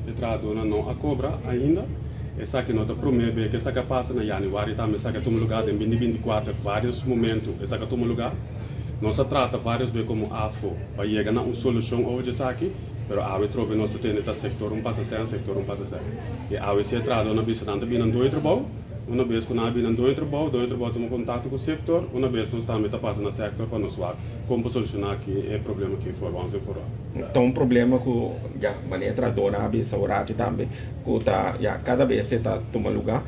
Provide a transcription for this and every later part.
E trahadónan no a kobra ainda. Esaki no ta promé be ku esaki a pasa. Na yanüari tambe esaki a tuma lugá. Den binti 24 vários momentu esaki a tuma lugá. Nos a trata vários be komo AFO pa yega na un solushon over di esaki, pero awe trobe nos ta tende ta sektor un pasa sèn, sektor un pasa sèn. I awe si e trahadónan bisa nan ta bini nan doño trabou. Una bes ku nan a bini nan doño trabou, doño trabou a tuma kontakto ku sektor. Una bes nos tambe ta pasa na sektor pa nos wak kon por solushoná aki e problema aki for once and for all. Ta un problema ku ya manera trahadónan a bisa oraki tambe ku ta ya kada bes e ta tuma lugá.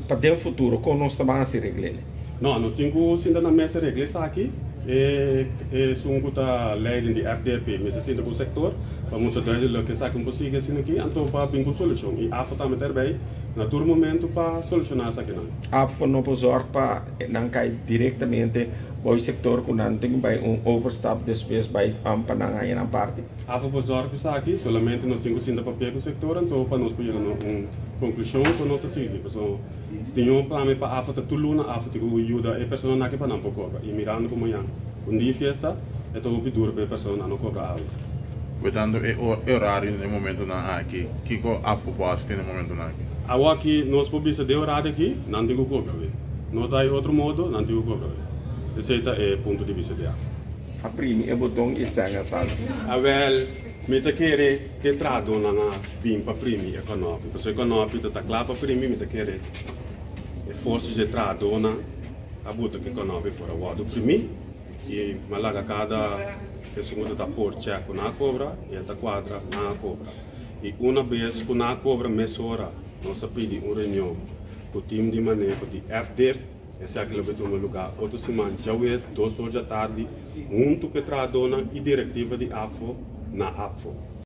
Pa den futuro kon nos ta ban hasi regl'e? No, nos tin ku sinta na mesa regla esaki. E esun ku ta leiding di FDP mester sinta ku sektor pa mustra duidelik ku esaki no por sigui asina aki, anto pa bin ku un solushon. I AFO tambe ta erbei na tur momento pa solushoná esakinan. AFO no por zòrg pa nan kai direktamente bou e sektor ku nan tin ku bai un overstap despues bai pa nan haña nan parti. AFO por zòrg pa esaki, solamente nos tin ku sinta papia ku sektor anto pa nos por yega na un konklushon ku nos ta sigui. Pasobra Si tin un plan pa AFA ta tur luna AFA tin ku yuda e personanan aki pa nan por kobra i mirando ku mañan un dia fiesta e ta hopi duro pa e personanan no kobra awe. Wetando e orario na e momentonan aki, kiko AFA por hasi den e momentonan aki? Awo aki nos por bisa den orario aki nan tin ku kobra awe. No ta hay otro modo, nan tin ku kobra awe. Esei ta e punto di bista di AFA. A primi e boton i sèn a sals. Awel, mi ta kere. E trahadónan a bin pa primi e kònòpi, pasobra e kònòpi ta ta kla pa primi, mi ta kere e forsa dje trahadónan a buta ku e kònòpi por a wòrdu primí i mi a laga kada esun ku ta ta por chèk ku nan a kobra i e ta kuadra nan a kobra. I una bes ku nan a kobra mesora nos a pidi un reunion ku tim di maneho di FDIR. Esaki lo bay tuma lugar otro siman djawe 2 or djatardi hunto cu e trahadornan y directiva di ABVO na ABVO.